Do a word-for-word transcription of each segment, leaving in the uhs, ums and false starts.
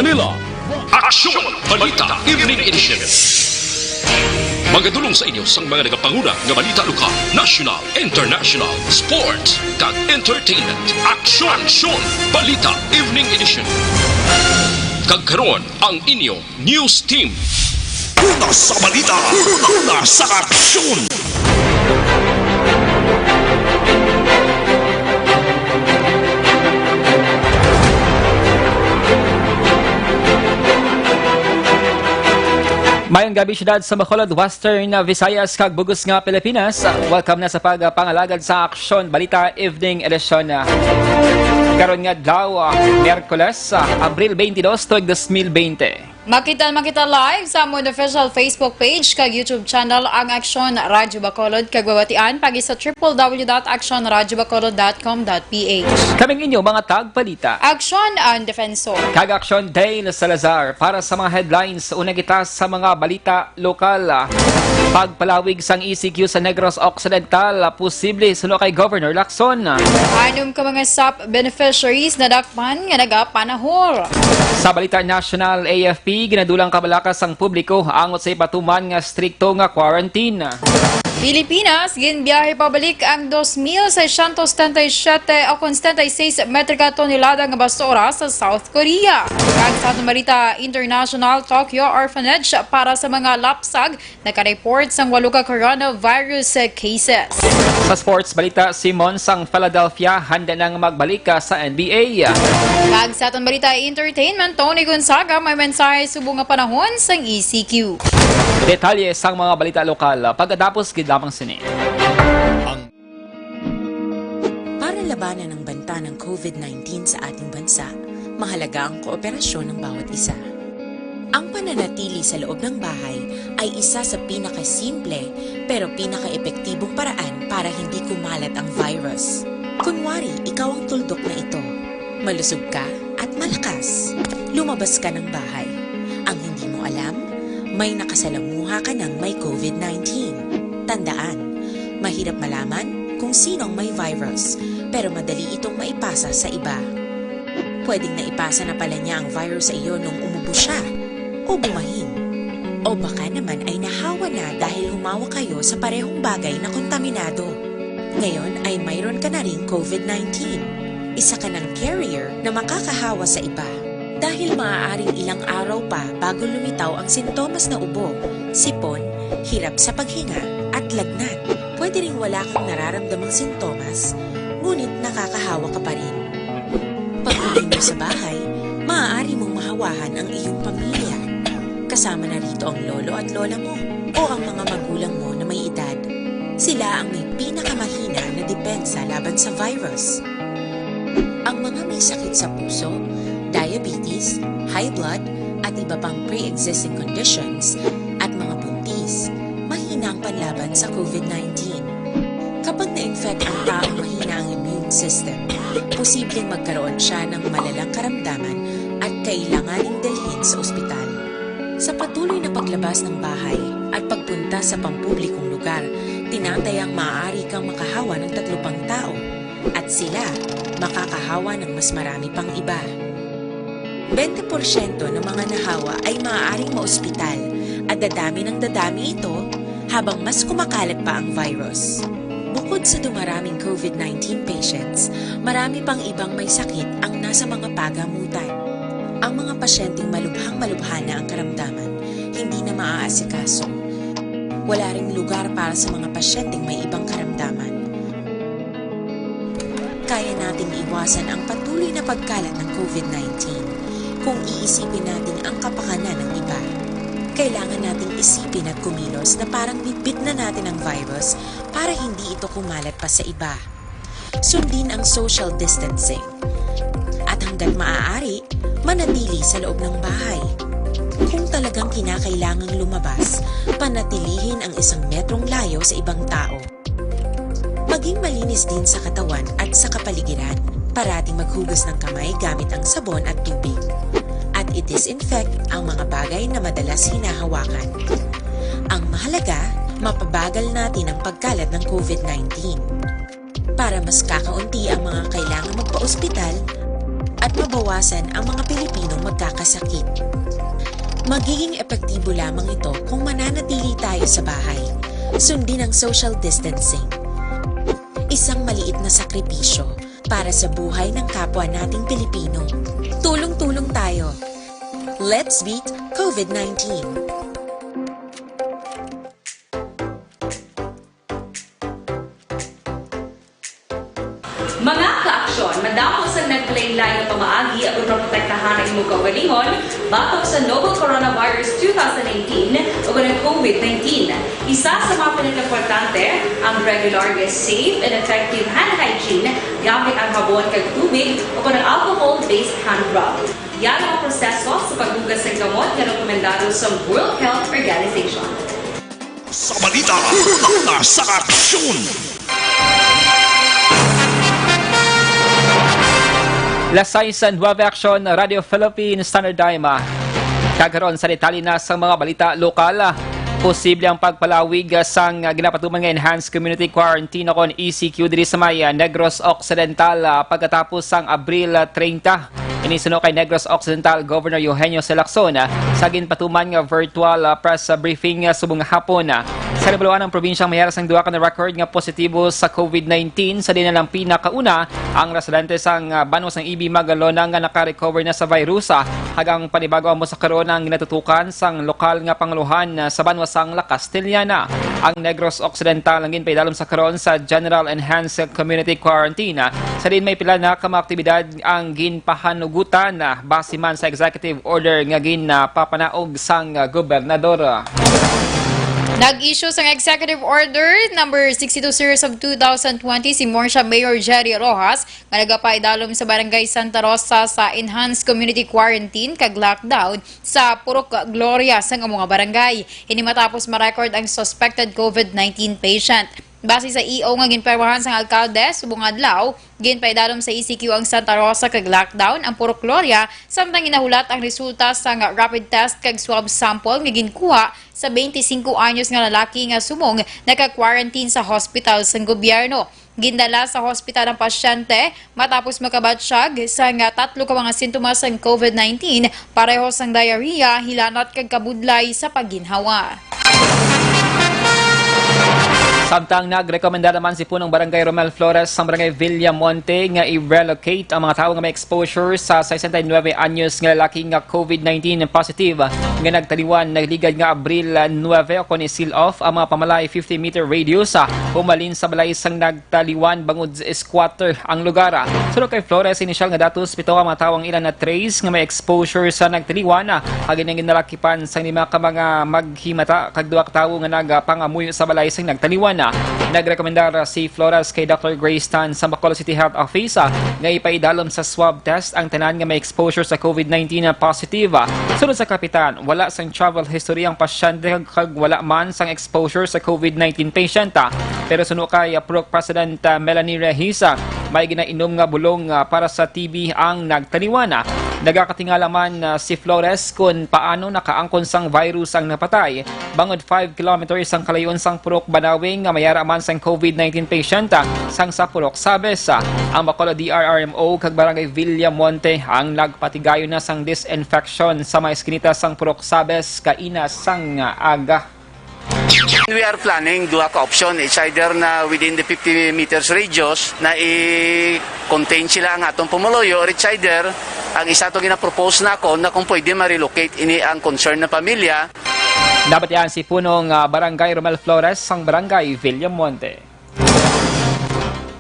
Manila, Aksyon Balita Evening Edition. Magadulong sa inyo sang mga nagapanguna nga balita lokal, national, international, sports, kag entertainment. Aksyon, Aksyon Balita Evening Edition. Kag karon, ang inyo news team. Una sa balita, una sa aksyon. Mayong gabi, siyudad sa Bacolod, Western Visayas, kag bug-os nga Pilipinas. Welcome na sa pagpangalagad sa Aksyon Balita Evening Edition. Karon nga adlaw, Miyerkules, Abril twenty-two, tuig dos mil bente. Makita, makita live sa amon official Facebook page kag YouTube channel ang Aksyon Radyo Bacolod, kag mabatian pagi sa triple W dot aksyon radyo bacolod dot com dot P H. Kaming inyo mga tagbalita. Aksyon ang Defensor. Kag Aksyon Dale Salazar para sa mga headlines. Una kita sa mga balita lokal. Pagpalawig sang E C Q sa Negros Occidental, posible suno kay Governor Lacson. Anom ka mga SAP beneficiaries nadakpan nga nagapanahon. Sa balita nasyonal, A F P, ginadulang kabalakas ang publiko angot sa ipatuman nga strikto nga quarantine. Pilipinas, ginbiyahe pabalik ang dos mil seiscientos setenta y siete o kon setenta y seis metrika tonelada nga basura sa South Korea. Kag sa atong balita international, Tokyo Orphanage para sa mga lapsag naka-report sang walo ka coronavirus cases. Sa sports balita, simon sang Philadelphia handa nang magbalik, ah, sa N B A. Kag sa aton balita entertainment, Tony Gonzaga may mensahe subong nga panahon sang E C Q. Detalye sang mga balita lokal, pagkatapos gid lamang sini. Ang Para labanan ang banta ng COVID nineteen sa ating bansa, mahalaga ang kooperasyon ng bawat isa. Ang pananatili sa loob ng bahay ay isa sa pinakasimple pero pinakaepektibong paraan para hindi kumalat ang virus. Kunwari, ikaw ang tuldok na ito. Malusog ka at malakas. Lumabas ka ng bahay. Ang hindi mo alam, may nakasalamuha ka ng may COVID nineteen. Tandaan, mahirap malaman kung sino ang may virus, pero madali itong maipasa sa iba. Pwedeng naipasa na pala niya ang virus sa iyo nung umubo siya, o bumahin. O baka naman ay nahawa na dahil humawak kayo sa parehong bagay na kontaminado. Ngayon ay mayroon ka na ring COVID nineteen. Isa ka ng carrier na makakahawa sa iba. Dahil maaaring ilang araw pa bago lumitaw ang sintomas na ubo, sipon, hirap sa paghinga, at lagnat. Pwede ring wala kang nararamdamang sintomas, ngunit nakakahawa ka pa rin. Pag-uwi mo sa bahay, maaari mong mahawahan ang iyong pamilya. Kasama na rito ang lolo at lola mo o ang mga magulang mo na may edad. Sila ang may pinakamahina na depensa laban sa virus. Ang mga may sakit sa puso, diabetes, high blood, at iba pang pre-existing conditions, at mga buntis, mahina ang panlaban sa COVID nineteen. Kapag na-infect ang taong mahina ang immune system, posibleng magkaroon siya ng malalang karamdaman at kailanganing dalhin sa ospital. Sa patuloy na paglabas ng bahay at pagpunta sa pampublikong lugar, tinatayang maaari kang makahawa ng tatlo pang tao at sila makakahawa ng mas marami pang iba. Bente porsyento ng mga nahawa ay maaaring maospital at dadami ng dadami ito habang mas kumakalat pa ang virus. Bukod sa dumaraming COVID nineteen patients, marami pang ibang may sakit ang nasa mga pagamutan. Ang mga pasyenteng malubhang-malubha na ang karamdaman, hindi na maaasikaso. Wala ring lugar para sa mga pasyenteng may ibang karamdaman. Kaya nating iwasan ang patuloy na pagkalat ng COVID nineteen kung iisipin natin ang kapakanan ng iba. Kailangan nating isipin at kumilos na parang bitbit na natin ang virus para hindi ito kumalat pa sa iba. Sundin ang social distancing. At hanggat maaari, manatili sa loob ng bahay. Kung talagang kinakailangang lumabas, panatilihin ang isang metrong layo sa ibang tao. Maging malinis din sa katawan at sa kapaligiran. Parating maghugas ng kamay gamit ang sabon at tubig. At i-disinfect ang mga bagay na madalas hinahawakan. Ang mahalaga, mapabagal natin ang pagkalat ng COVID nineteen. Para mas kakaunti ang mga kailangang magpa-ospital, at mabawasan ang mga Pilipinong magkakasakit. Magiging epektibo lamang ito kung mananatili tayo sa bahay, sundin ang social distancing. Isang maliit na sakripisyo para sa buhay ng kapwa nating Pilipino. Tulong-tulong tayo. Let's beat COVID nineteen. Mga ka-aksyon, madamo sang naglain-lain nga pamaagi aron maprotektahan ang imong kaugalinggon batok sa novel coronavirus two thousand nineteen ug ang COVID nineteen. Isa sa mga pinakaimportante, ang regular nga safe and effective hand hygiene gamit ang habon kag tubig o kon ang alcohol-based hand rub. Yara ang proseso sa paghugas sang kamot nga rekomendado sa World Health Organization. Sa balita, una sa aksyon. Las sais nueve Aksyon, Radio Philippine Standard Time. Kag karon sa detalye na sa mga balita lokal. Posible ang pagpalawig sang ginapatuman nga enhanced community quarantine o kon E C Q diri sa may, ah, Negros Occidental, ah, pagkatapos sang Abril, ah, treinta. Ini suno kay Negros Occidental Governor Eugenio C. Lacson, ah, sa ginpatuman nga virtual, ah, press, ah, briefing, ah, subong nga hapon. Ah, sa Reboloan ang probinsyang may ara sang duha ka na-record nga positibo sa COVID nineteen, sa diin na lang pinakauna ang residente sang, ah, banwa sang E B Magalona nga naka-recover na sa virus, ah, kag ang panibago amo sa karon ang ginatutukan sang lokal nga pangulohan, ah, sa banwa sang La Castellana. Ang Negros Occidental ang ginpaidalom sa karon sa General Enhanced Community Quarantine, ah, sa diin may pila na ka mga aktibidad ang ginpahanugutan, ah, base man sa executive order nga ginpapanaog sang, ah, gobernador. Nag-issue sang Executive Order number sixty-two series of two thousand twenty si Murcia Mayor Jerry Roxas nga nagapaidalom sa Barangay Santa Rosa sa enhanced community quarantine kag lockdown sa Purok Gloria sang amo nga barangay. Ini matapos ma-record ang suspected COVID nineteen patient. Base sa E O nga ginpirmahan sang alkalde subong adlaw, ginpaidalom sa E C Q ang Santa Rosa kag lockdown ang Purok Gloria, samtang ginahulat ang resulta sang rapid test kag swab sample nga ginkuha sa twenty-cinco anyos nga lalaki nga subong naka-quarantine sa hospital sang gobyerno. Gindala sa hospital ang pasyente matapos makabatsyag sang tatlo ka mga sintomas sang COVID nineteen, pareho sang diarrhea, hilanat kag kabudlay sa pagginhawa. Samtang nagrekomenda naman si Punong Barangay Romel Flores sang Barangay Villamonte nga i-relocate ang mga tawo nga may exposure sa sesenta y nuebe anyos nga lalaki nga COVID nineteen positive nga nagtaliwan nagligad nga Abril nuebe, o kon i-seal off ang mga pamalay fifty meter radius, ah, humalin sa balay sang nagtaliwan bangod squatter ang lugar. Suno kay Flores, inisyal nga datos, pito ka mga tawo ang ila na-trace nga may exposure sa nagtaliwan, ah, kag ining ginalakipan sang lima ka mga maghimata kag duha ka tawo nga nagapangamuyo sa balay sang nagtaliwan. Nagrekomendar si Flores kay Doctor Grace Tan sa Bacolod City Health Office, ah, nga ipaidalom sa swab test ang tanan nga may exposure sa COVID nineteen na positive. Sunod sa kapitan, wala sang travel history ang pasyente kag wala man sang exposure sa COVID nineteen patient. Pero suno kay, ah, Purok President, ah, Melanie Rehisa, may ginainom nga bulong, ah, para sa T B ang nagtaliwan. Nagakatingala man, ah, si Flores kon paano nakaangkon sang virus ang napatay, bangod five kilometers ang kalayon sang Purok Banawe nga may ara man sang COVID nineteen patient, ah, sang sa Purok Sabes. Ah, ang Bacolod D R R M O kag Barangay Villamonte ang nagpatigayon na sang disinfection sa mga eskinita sang Purok Sabes kaina sang aga. We are planning duha ka option. It's either na within the fifty meters radius na i-contain sila ang atong pumuluyo, or it's either ang isa to ginapropose na ako na kung pwede ma-relocate ini ang concern na pamilya. Nabatian si Punong, ah, Barangay Romel Flores sang Barangay Villamonte.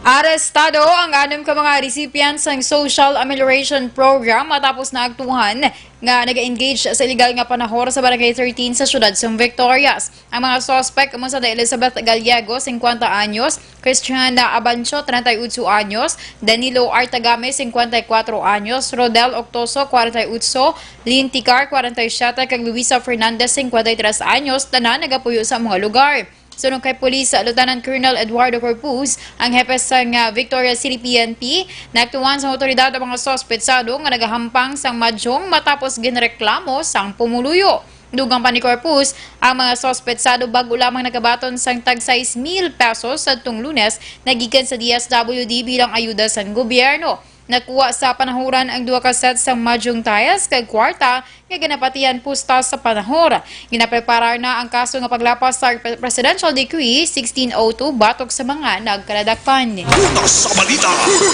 Arestado ang anom ka mga recipients sang Social Amelioration Program matapos naaktuhan nga naga-engage sa illegal nga panahor sa Barangay thirteen sa siyudad sang Victorias. Ang mga suspect amo sina Elizabeth Gallego, singkwenta anyos, Christiana Abancho, treinta y ocho anyos, Danilo Artagame, singkwenta y kuwatro anyos, Rodel Octoso, kwarenta y ocho, Lynn Ticar, kwarenta y siyete, kag Luisa Fernandez, singkwenta y tres anyos, tanan nagapuyo sa mga lugar. Suno kay Police Lieutenant Colonel Eduardo Corpuz, ang hepe sang, ah, Victoria City P N P, naaktuhan sang awtoridad ang mga suspetsado nga nagahampang sang madyong matapos ginreklamo sang pumuluyo. Dugang pa ni Corpuz, ang mga suspetsado bag-o lamang nakabaton sang tag sais mil pesos sadtong Lunes nga gikan sa D S W D bilang ayuda sang gobyerno. Nakuha sa panahuran ang duha ka set sa madyong tiles kag kwarta nga ginapatihan pusta sa panahor. Ginapreparar na ang kaso nga paglapas sa Pre-, Presidential Decree sixteen oh two batok sa mga nagkaladakpan. Una sa balita,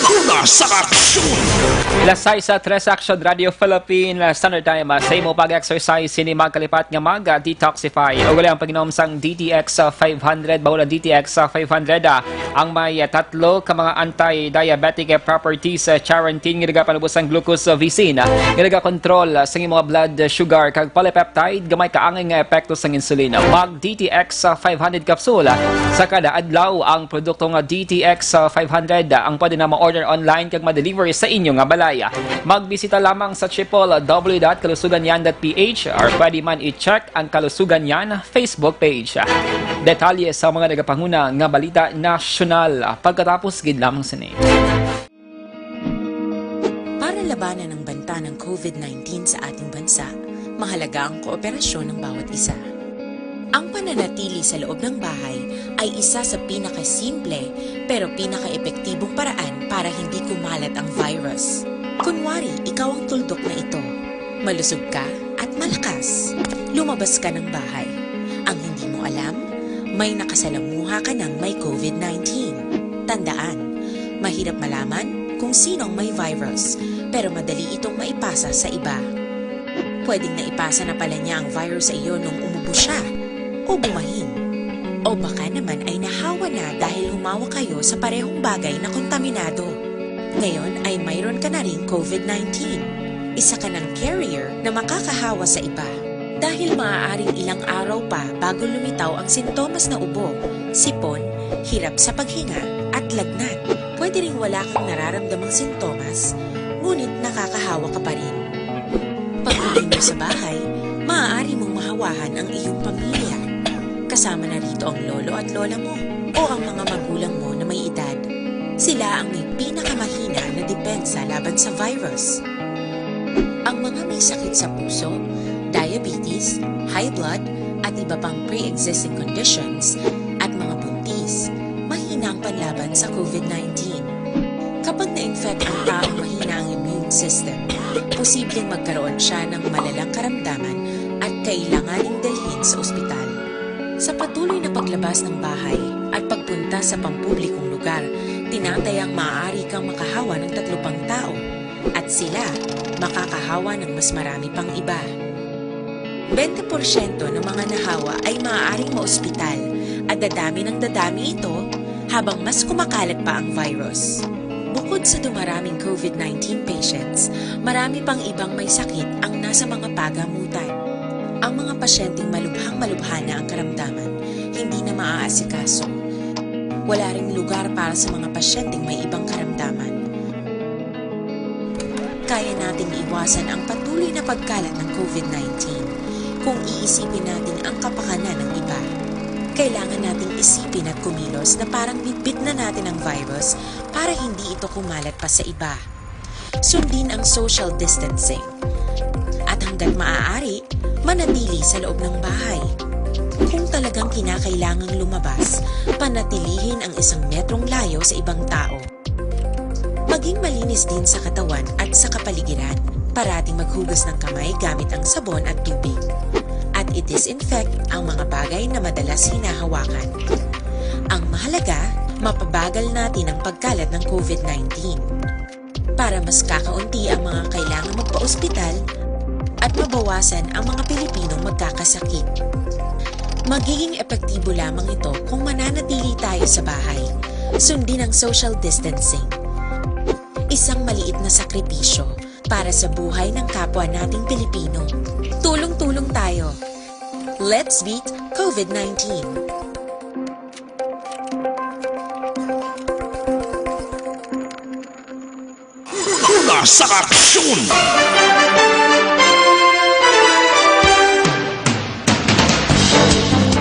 una sa aksyon. Alas sais sa Tres Action Radio Philippine Standard Time, ah, sa imo pag-exercise, sini magkalipat nga mag-detoxify. Ug wala ang pag-inom sang D T X five hundred, bahul ang D T X five hundred, ah, ang may, ah, tatlo ka mga anti-diabetic, eh, properties, eh, charantin nga nagapanubos sang glucose, ah, V C, ah, nga nagakontrol, ah, sang imong blood sugar kag polypeptide nga may kaangay nga epekto sang insulin. Mag D T X, ah, five hundred capsule, ah, sa kada adlaw. Ang produkto nga D T X, ah, five hundred, ah, ang pwede na ma-order online kag ma-deliver sa inyo nga balay. Magbisita lamang sa triple W dot kalusuganyan dot P H or pwede man i-check ang Kalusuganyan Facebook page. Detalye sa mga nagapanguna nga balita nasyonal pagkatapos gid lamang sini. Para labanan ang banta ng COVID nineteen sa ating bansa, mahalaga ang kooperasyon ng bawat isa. Ang pananatili sa loob ng bahay ay isa sa pinakasimple pero pinakaepektibong paraan para hindi kumalat ang virus. Kunwari, ikaw ang tuldok na ito. Malusog ka at malakas. Lumabas ka ng bahay. Ang hindi mo alam, may nakasalamuha ka ng may COVID nineteen. Tandaan, mahirap malaman kung sino ang may virus, pero madali itong maipasa sa iba. Pwedeng naipasa na pala niya ang virus sa iyo nung umubo siya o bumahin. O baka naman ay nahawa na dahil humawa kayo sa parehong bagay na kontaminado. Ngayon ay mayroon ka na ring COVID nineteen. Isa ka ng carrier na makakahawa sa iba. Dahil maaaring ilang araw pa bago lumitaw ang sintomas na ubo, sipon, hirap sa paghinga, at lagnat. Pwede ring wala kang nararamdamang sintomas, ngunit nakakahawa ka pa rin. Pag-uwi mo sa bahay, maaari mong mahawahan ang iyong pamilya. Kasama na rito ang lolo at lola mo o ang mga magulang mo na may edad. Sila ang may pinakamahina na depensa laban sa virus. Ang mga may sakit sa puso, diabetes, high blood, at iba pang pre-existing conditions, at mga buntis, mahina ang panlaban sa COVID nineteen. Kapag na-infect ang taong mahina ang immune system, posibleng magkaroon siya ng malalang karamdaman at kailanganing dalhin sa ospital. Sa patuloy na paglabas ng bahay at pagpunta sa pampublikong lugar, tinatayang maaari kang makahawa ng tatlo pang tao at sila makakahawa ng mas marami pang iba. Bente porsyento ng mga nahawa ay maaaring maospital at dadami ng dadami ito habang mas kumakalat pa ang virus. Bukod sa dumaraming COVID nineteen patients, marami pang ibang may sakit ang nasa mga pagamutan. Ang mga pasyenteng malubhang-malubha na ang karamdaman, hindi na maaasikaso. Wala ring lugar para sa mga pasyenteng may ibang karamdaman. Kaya nating iwasan ang patuloy na pagkalat ng COVID nineteen kung iisipin natin ang kapakanan ng iba. Kailangan nating isipin at kumilos na parang bitbit na natin ang virus para hindi ito kumalat pa sa iba. Sundin ang social distancing. At hanggat maaari, manatili sa loob ng bahay. Kung talagang kinakailangang lumabas, panatilihin ang isang metrong layo sa ibang tao. Maging malinis din sa katawan at sa kapaligiran. Parating maghugas ng kamay gamit ang sabon at tubig. At i-disinfect ang mga bagay na madalas hinahawakan. Ang mahalaga, mapabagal natin ang pagkalat ng COVID nineteen. Para mas kakaunti ang mga kailangang magpa-ospital at mabawasan ang mga Pilipinong magkakasakit. Magiging epektibo lamang ito kung mananatili tayo sa bahay. Sundin ang social distancing. Isang maliit na sakripisyo para sa buhay ng kapwa nating Pilipino. Tulong-tulong tayo. Let's beat COVID nineteen. Una sa aksyon!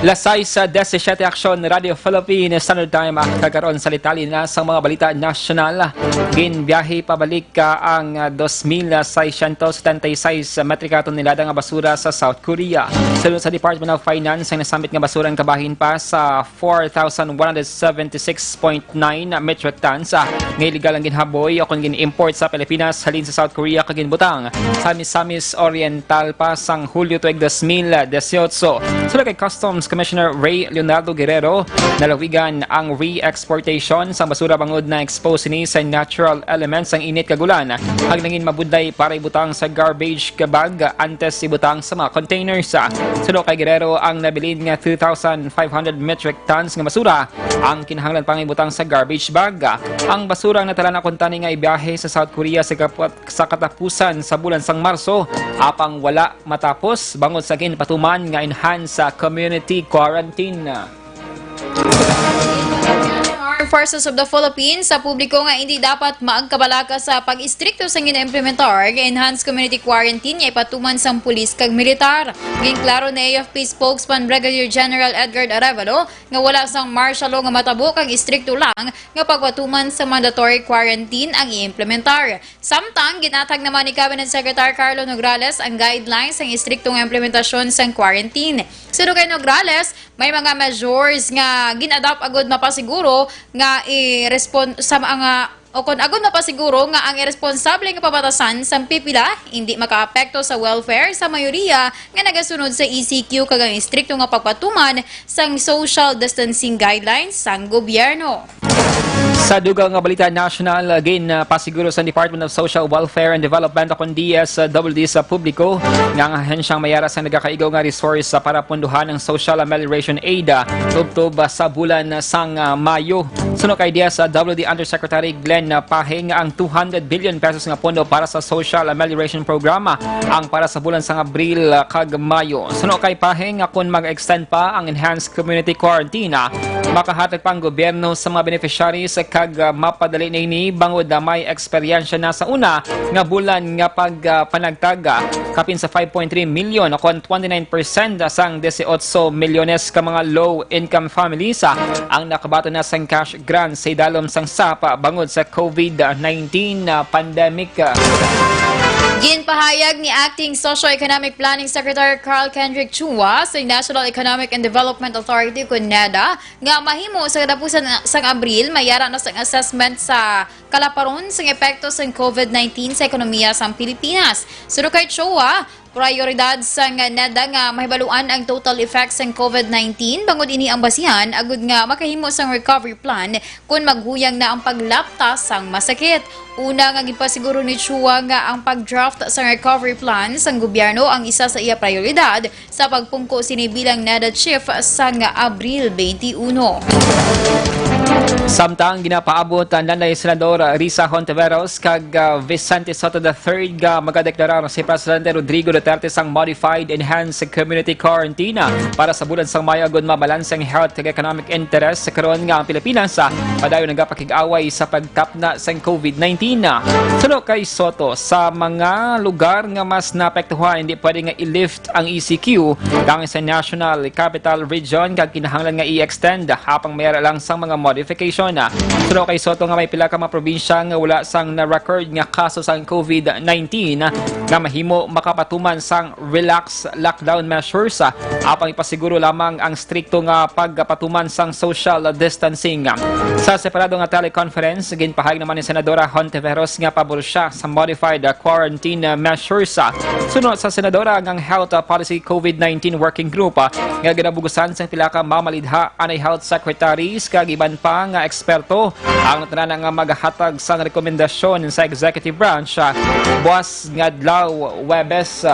Las sais, ah, disisiete, Aksyon, Radio Philippine Standard Time, ah, kag karon sa detalye na sang mga balita nasyonal. Ginbiyahe pabalik, ah, ang, ah, dos mil seiscientos setenta y seis metrika tonelada nga basura sa South Korea. Sunod sa Department of Finance, ang nasambit nga basura ang kabahin pa sa four thousand one hundred seventy-six point nine metric tons, ah, nga illegal ang ginhaboy o kon gin-import sa Pilipinas halin sa South Korea kag ginbutang sa Misamis Oriental pa sang Hulyo tuig dos mil dieciocho. Sulod kay Customs Commissioner Ray Leonardo Guerrero, nalawigan ang re-exportation sang basura bangod na-expose ini sa natural elements sang init kag ulan, kag nangin mabudlay para ibutang sa garbage bag antes ibutang sa mga containers. Suno kay Guerrero, ang nabilin nga two thousand five hundred metric tons nga basura ang kinahanglan pang ibutang sa garbage bag. Ang basura ang natalaan kuntani nga ibiyahe sa South Korea sa kapot-, sa katapusan sa bulan sang Marso, apang wala matapos bangod sa ginpatuman nga enhanced community quarantine. Armed Forces of the Philippines sa publiko nga hindi dapat maagkabalaka sa pag-istrikto sa gina-implementar nga enhanced community quarantine nga ipatuman sang pulis kag militar. Ginklaro ni A F P spokesman Brigadier General Edgar Arevalo nga wala sang martial law nga matabo kag istrikto lang nga pagpatuman sa mandatory quarantine ang i-implementar. Samtang ginathag naman ni Cabinet Secretary Carlo Nograles ang guidelines sang istrikto nga implementasyon sang quarantine. Suno kay Nograles, may mga measures nga gin-adopt agud mapasiguro nga i-respon-, sa mga, o kon agud mapasiguro nga ang iresponsable nga pabatasan sang pipila hindi makaapekto sa welfare sa mayoriya nga nagasunod sa E C Q kag ang istrikto nga pagpatuman sang social distancing guidelines sang gobyerno. Sa dugang nga balita nasyonal, ginpasiguro sa Department of Social Welfare and Development o kon D S W D sa publiko nga ang ahensyang mayara sa nagakaigo nga resource para punduhan ang Social Amelioration Aid, ah, tubtob, ah, sa bulan sang, ah, Mayo. Suno kay D S W D Undersecretary Glenn, ah, Pahing, ang two hundred billion pesos nga pondo para sa Social Amelioration Program, ah, ang para sa bulan sang Abril, ah, kag Mayo. Suno kay Pahing, ah, kung mag-extend pa ang enhanced community quarantine, ah, makahatag pa ang gobyerno sa mga beneficiaries kag, ah, mapadali na ini bangod, ah, may eksperyensya na sa una nga bulan nga pag, ah, panagtag, ah, kapin sa five point three million o kon twenty-nine percent sang dieciocho milyones ka mga low-income families, ah, ang nakabaton na sang cash grants sa idalom sang sap, ah, bangod sa COVID nineteen, ah, pandemic. Ginpahayag ni Acting Socio-Economic Planning Secretary Carl Kendrick Chua sa National Economic and Development Authority, kon NEDA, nga mahimo sa katapusan sang Abril, mayara na sang assessment sa kalaparon sang epekto sang COVID nineteen sa ekonomiya sang Pilipinas. Suno kay Chua, prioridad sang NEDA nga mahibaluan ang total effect sang COVID nineteen, bangod ini ang basihan agud nga makahimo sang recovery plan kon maghuyang na ang paglapta sang masakit. Una nga ginpasiguro ni Chua nga ang pag-draft sang recovery plan sang gobyerno ang isa sa iya prioridad sa pagpungko sini bilang NEDA chief sang Abril twenty-one. Samtang ginapaabot ang nanay Senador Risa Hontiveros kag, ah, Vicente Sotto the third nga magadeklarar si Presidente Rodrigo Duterte sang modified enhanced community quarantine para sa bulan sang Mayo agud mabalanse ang health kag economic interest, sa karon nga ang Pilipinas, ah, padayon nagapakig-away sa pagtapna sang COVID nineteen. Suno kay Sotto, sa mga lugar nga mas naapektuhan, hindi pwede nga i-lift ang E C Q, tangis sa National Capital Region, kag kinahanglan nga i-extend apang mayara lang sang mga modification. Suno kay Sotto nga may pila ka mga probinsya nga wala sang na-record nga kaso sang COVID nineteen nga mahimo makapatuman sang relax lockdown measures, apang ipasiguro lamang ang strikto nga pagpatuman sang social distancing. Sa separado nga teleconference, ginpahayag naman ni Senadora Hontiveros nga pabor siya sa modified quarantine measures. Suno sa senadora, ang Health Policy COVID nineteen Working Group, ah, nga ginabugusan sang pila ka mamalidha, anay health secretaries, kag iban pa nga eksperto, ang tanan nga magahatag sang rekomendasyon sa executive branch, ah, buas nga adlaw, Huwebes.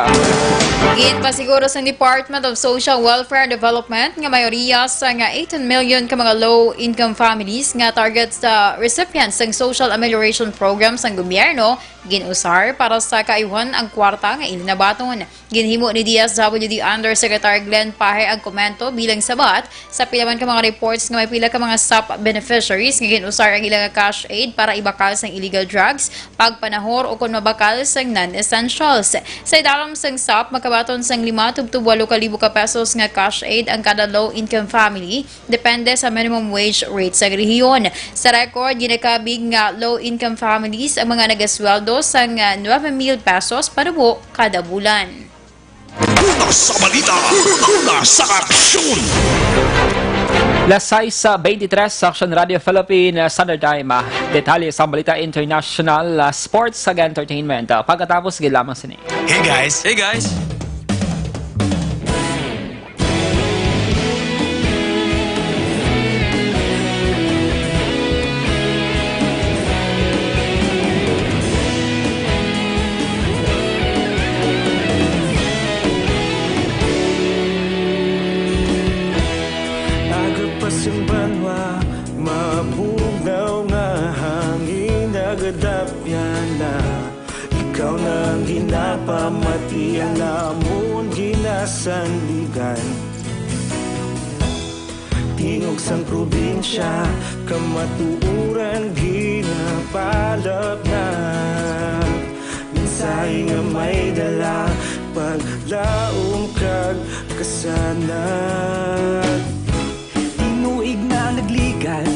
Ginpasiguro sang Department of Social Welfare and Development nga mayoriya sa nga eighteen million ka mga low-income families nga target sa recipients sang social amelioration program sang gobyerno ginusar para sa kaayuhan ang kwarta nga ila nabaton. Ginhimo ni D S W D Undersecretary Glenn Pahe ang komento bilang sabat sa pila man ka mga reports nga may pila ka mga sap beneficiaries beneficiaries nga gin-usar ang ila nga cash aid para ibakal sang illegal drugs, pagpanahor o kon mabakal sang non-essentials. Sa idalom sang sap, makabaton sang lima tubtob walo ka libo ka pesos nga cash aid ang kada low-income family, depende sa minimum wage rate sa rehiyon. Sa record, ginakabig nga low-income families ang mga nagasweldo sang, ah, nuebe mil pesos panubo kada bulan. Una sa balita, una sa aksyon. Las sais sa twenty-three sa Aksyon Radio Philippine Standard Time. Ah, detalye sa balita international, ah, sports, ug entertainment. Ah, pagkatapos, gid lamang sini. Hey guys. Hey guys. Aga pa sing banwa, mabugnaw nga hangin nagadapyan na. Ikaw na ang ginapamati, ang amon ginasandigan. Tingog sang probinsya, kamatuoran ginapalapnat. Mensahe nga may dala, paglaom kag kasanag. Tinuig na nagligan,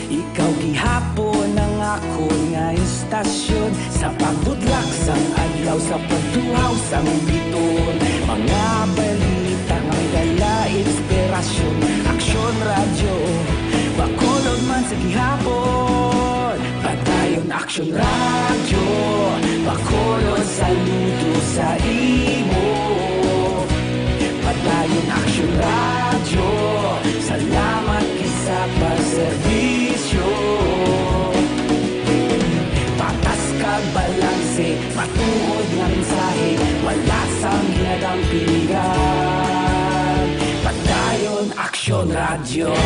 ikaw gihapon ang akon nga istasyon. Sa pagbutlak sang adlaw, sa pagtuhaw sang bituon, mga balita nga may dala inspirasyon. Aksyon Radyo, Bacolod man sa gihapon. Padayon Aksyon Radyo, Bacolod, saludo sa imo. Padayon Aksyon Radyo, salamat gid sa pagserbisyo. Patas kag balanse, matuod nga mensahe, wala sang ginadampigan. Padayon Aksyon Radyo.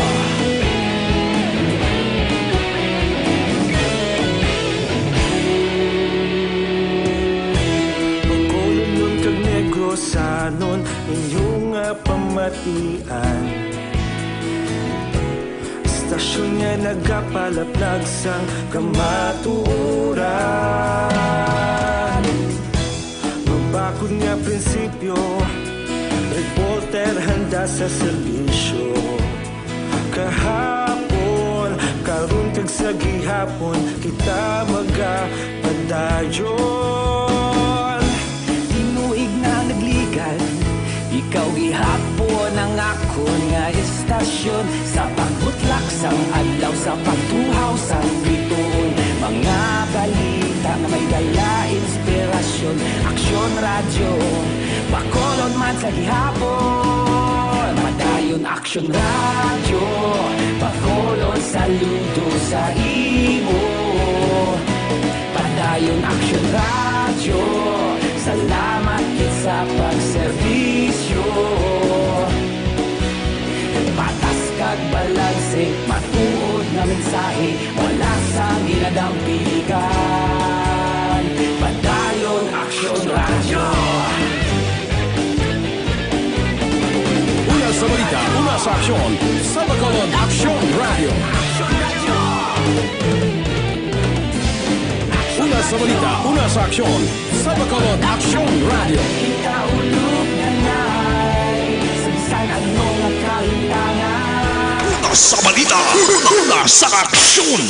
Bacolodnon kag Negrosanon, inyo nga pamatian. Istasyon nga nagapalaplag sang kamatuoran. Mabakod nga prinsipyo, reporter handa sa serbisyo. Kahapon, karon kag sa gihapon, kita magapadayon. Tinuig na nagligan, ikaw gihapon ang akon nga istasyon. Sa pagbutlak sang adlaw, sa pagtuhaw sang bituon, mga balita nga may dala inspirasyon. Aksyon Radyo, Bacolod man sa gihapon. Padayon Aksyon Radyo, Bacolod, saludo sa imo. Padayon Aksyon Radyo, salamat gid sa pagserbisyo. Patas kag balanse, matuod nga mensahe, wala sang ginadampigan. Padayon Aksyon Radyo. Una sa balita, una sa aksyon, sa Bacolod Aksyon Radyo. Una sa balita, una sa aksyon, sa Bacolod Aksyon Radyo. Kita ulog na nai, sa bisan ano nga kahintangan. Una sa balita, una sa aksyon.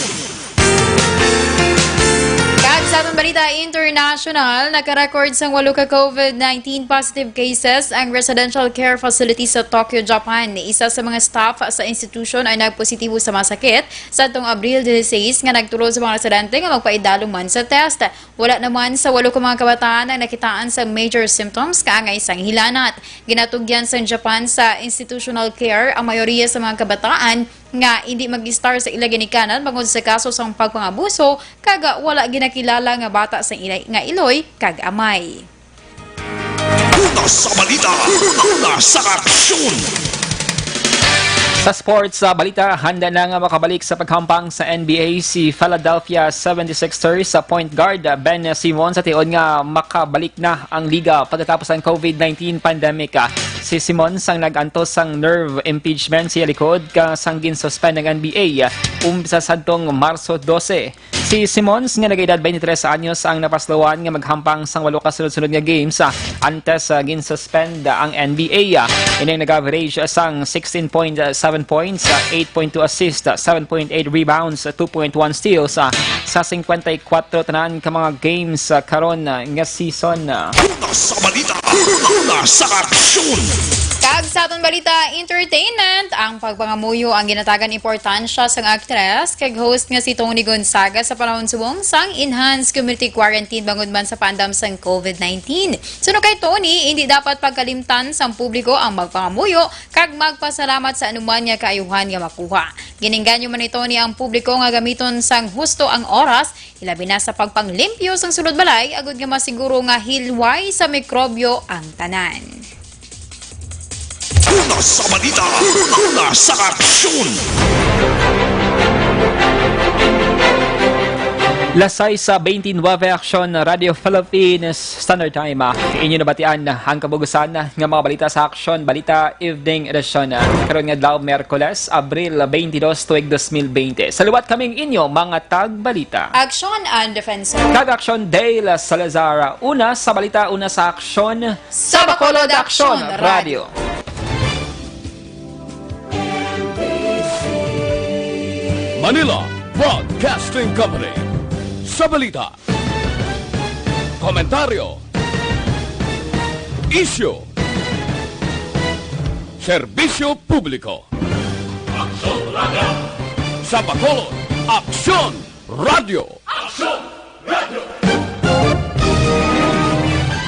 Kag sa atong balita international, naka-record sang walo ka COVID nineteen positive cases ang residential care facility sa Tokyo, Japan. Isa sa mga staff sa institution ay nagpositibo sa masakit sadtong Abril dieciséis nga nagtulod sa mga residente nga magpaidalom man sa test. Wala naman sa walo ka mga kabataan ang nakitaan sa major symptoms kaangay sang hilanat. Ginatugyan sang Japan sa institutional care ang mayoriya sa mga kabataan nga indi mag-istar sa ila ginikanan bangod sa kaso sang pagpangabuso kag wala ginakilala nga bata sa ila nga iloy kag amay. Una sa balita, una sa aksyon. Sa sports, sa balita, handa na nga makabalik sa paghampang sa N B A si Philadelphia seventy-sixers sa point guard Ben Simmons sa tiod nga makabalik na ang liga pagkatapos ang COVID nineteen pandemic. Si Simons ang nag-antos sang nerve impingement sa iya likod ka sang ginsuspend ang N B A umpisa sadtong Marso dose. Si Simons, nga nag-edad twenty-three anyos, ang napaslowan nga maghampang sang walo ka sunod-sunod nga games, ah, antes, ah, ginsuspend ang N B A. Ining nag-average sang sixteen point seven points, ah, eight point two assists, ah, seven point eight rebounds, ah, two point one steals, ah, sa singkwenta y kwatro tanan ka mga games, ah, karon, ah, nga season. Una sa balita, una sa aksyon. Kag sa aton balita, entertainment, ang pagpangamuyo ang ginatagan importansya sang aktres kag host nga si Toni Gonzaga sa panahon subong sang enhanced community quarantine bangod man sa pandam sang covid nineteen. Suno kay Toni, hindi dapat pagkalimtan sang publiko ang magpangamuyo kag magpasalamat sa anuman nga kaayuhan nga makuha. Ginengganyo man ni Toni ang publiko nga gamiton sang husto ang oras, ilabi na sa pagpanglimpyo sang sulod balay, agud nga masiguro nga hilway sa mikrobyo ang tanan. Una sa balita, una sa aksyon. Las sais sa twenty-nine, Aksyon Radio Philippines Standard Time. Ah, inyo nabatian ang kabugusan nga mga balita sa Aksyon Balita Evening Edition. Ah, karon nga adlaw, Miyerkules, Abril twenty-two, tuig dos mil bente. Sa liwat kaming inyo mga tagbalita. Aksyon and Defense. Kag Aksyon Dale Salazar. Una sa balita, una sa aksyon. Sa Bacolod, Aksyon Radio. Manila Broadcasting Company. Sa balita, komentaryo, isyu, serbisyo publiko. Aksyon Radio. Sa Bacolod, Aksyon Radio. Aksyon!